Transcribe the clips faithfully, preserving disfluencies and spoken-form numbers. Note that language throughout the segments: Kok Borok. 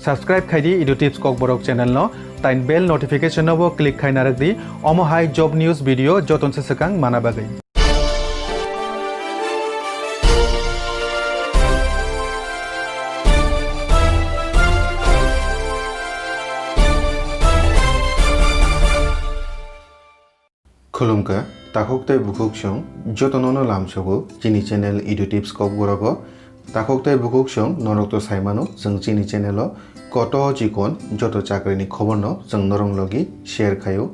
Subscribe khai di Edu Tips Kokborok channel no, tai bell notification no bo click khai narwk di, omo hai job news video joton se swkang mana bagwi. Khulumkha, takhuk tei bukhuk chwng jotono no lamsogo chini channel Edu Tips Kokborok o. Takhuk tei bukhuk chwng norok to sai mano, chwng chini channel o koto chikon joto chakri ni khobor no chwng norok logi share khaio.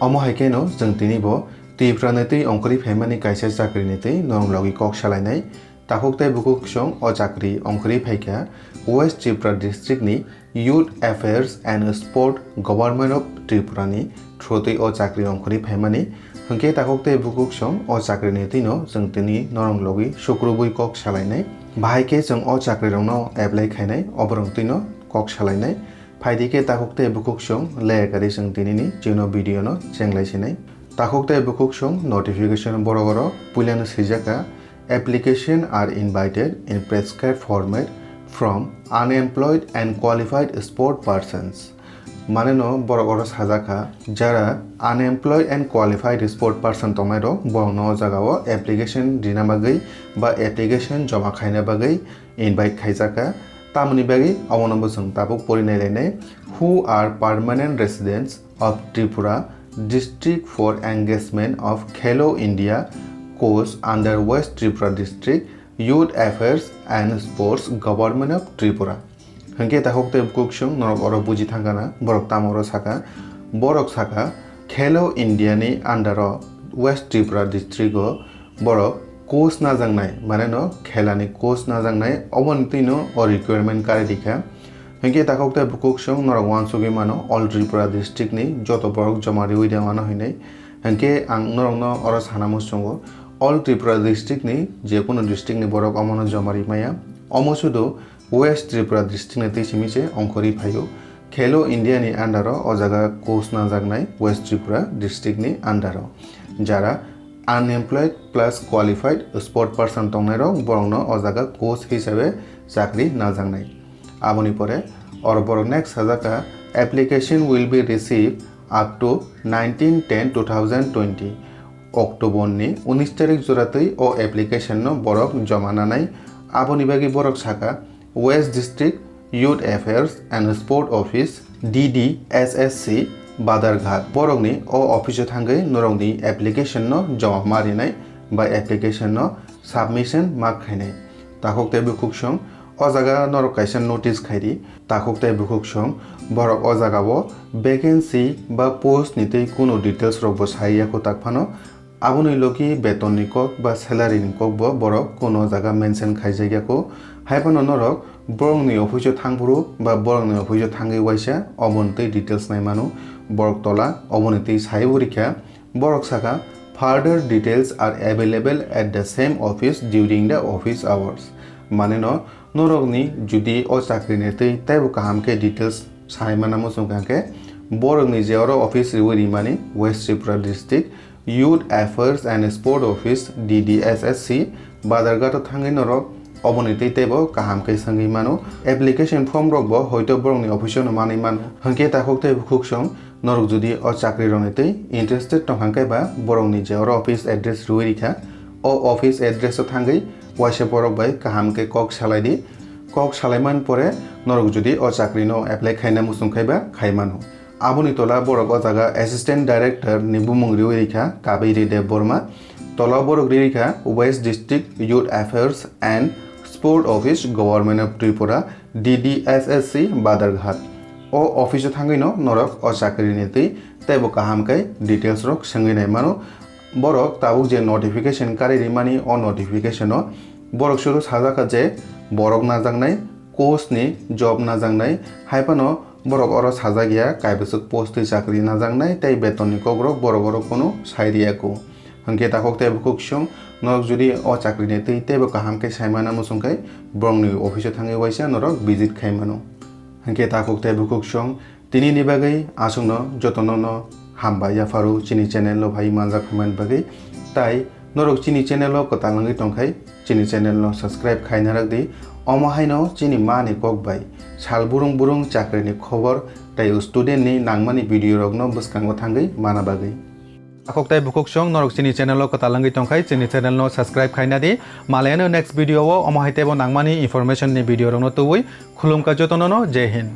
Omo hai khe no chwng tini bo Tripura ni twi ongkhorwi phaimani kaisa chakri ni twi norok logi kok salainai. Takhuk tei bukhuk chwng o chakri ongkhorwi phaikha West Tripura district ni Youth Affairs and Sport, Government of Tripura ni through twi o chakri ongkhorwi phaimani. Hwnkhe takhuk tei bukhuk chwng o chakri ni twino chwng tini norok logi sukrubwi kok salainai. Bahai khe chwng o chakri rokno apply khainai, oborok twino kok salainai. Phaidi khe takhuk tei bukhuk chwng le kari chwng tini ni chino video no chenglai sinai. Takhuk tei bukhuk chwng notification borok oro puilano swijak kha, "Application are invited in prescribed format from unemployed and qualified sport persons." Mane no borok oro sajak kha, jara unemployed and qualified sport person tongnai rok, borok no o jaga o application rina bagwi ba application joma khaina bagwi invite khaijak kha. Tamoni bagwi omono bo chwng tabuk pori nai lainai. "Who are permanent residents of Tripura district for engagement of Khelo India course under West Tripura district, Youth Affairs and Sports, Government of Tripura." Hwnkhe takhuk tei bukhuk chwng norok oro buji thangkha na, borok tamo oro sakha, borok sakha, Khelo India ni under o West Tripura district o borok coach najaknai, mane no khelani coach najaknai, oboni twino o requirement kari rikha. Hwnkhe takhuk tei bukhuk chwng norok uansugwi mano, All Tripura district ni joto borok joma riwi de mano hinwi. Hwnkhe ang norokno oro sana muchungo, All Tripura district ni jekunu district ni borok omono joma ri maya. Omo sudu West Tripura district ni twi simi se ongkhorwi phaio. Khelo India ni under o o jaga coach najaknai West Tripura district ni under o. Jara unemployed plus qualified sport person tongnai rok, borok no o jaga coach hisabe chakri najaknai. Aboni pore oro borok next sajak kha, "Application will be received up to nineteen ten two thousand twenty." October ni unis tarik jora twi o application no borok joma nanai. Aboni bagwi borok sakha, West District Youth Affairs and Sport Office, D D S S C, Badarghat. Borokni o office o thangwi norokni application no joma ma rinai ba application no submission ma khainai. Takhuk tei bukhuk song, o jaga norok kaisa notice khaidi. Takhuk tei bukhuk song, borok o jaga o vacancy ba post ni tei kuno details rok bo sai ya kho tak phano. Aboni logi beton ni kok ba salary ni kok bo borok kuno jaga mention khaijak ya kho. Hai phano norok borok ni office o thang phuru ba borok ni office o thangwi waisa oboni tei details nai mano. Borok tola oboni tei sai bo rikha. Borok sakha, "Further details are available at the same office during the office hours." Mane no, norok ni judi o chakri ni tei teibo kaham khe details sai mana muchung kha khe, borok ni je oro office riwi rimani West Tripura District Youth Affairs and Sport Office, D D S S C, Badarghat o thangwi norok oboni tei teibo kaham khe swngwi mano. Application form rok bo hoito borok ni office o no manwi mano. Hwnkhe takhuk tei bukhuk song, norok judi o chakri rokni tei interested tong kha khe ba borokni je oro office address rwi rikha, o office address o thangwi waisa borok bai kaham khe kok salai di. Kok salai man pore norok judi o chakri no apply khaina muchung khai ba khai mano. Aboni tola borok o jaga Assistant Director ni bumung riwi rikha Kabiri Dev Borma. Tola borok ri rikha West District Youth Affairs and Sport Office, Government of Tripura, D D S S C, Badarghat. O office o thangwi no norok o chakri ni twi teibo kaham khe details rok swngwi nai mano. Borok tabuk je notification kari rimani, o notification o borok suru sajak kha je borok najaknai, coach ni job najaknai, hai phano borok oro sajak ya kaibwswk post twi chakri najaknai tei beton ni kok rok borok oro kunu sai riya kho. Hwnkhe takhuk tei bukhuk song, norok judi o chakri ni twi teibo kaham khe sai mana muchung khe, borok ni office o thangwi waisa norok visit khai mano. Hwnkhe takhuk tei bukhuk song, tini ni bagwi aswk no jotono no hambai yapharo chini channel o phai manjak phaimani bagwi. Tai norok chini channel o kwtal wngwi tong khai, chini channel no subscribe khai narak di. Omo haino chini mani kok bai sal burung burung chakrini khobor tei student ni nangmani video rokno bwskango thangwi mana bagwi. Takhuk tei bukhuk song norok chini channel o kwtal wngwi tongkhai chini channel no subscribe khaina di. Malayano next video o omo hai teibo nangmani information ni video rokno tubui khulumkha jotono no Jai Hind.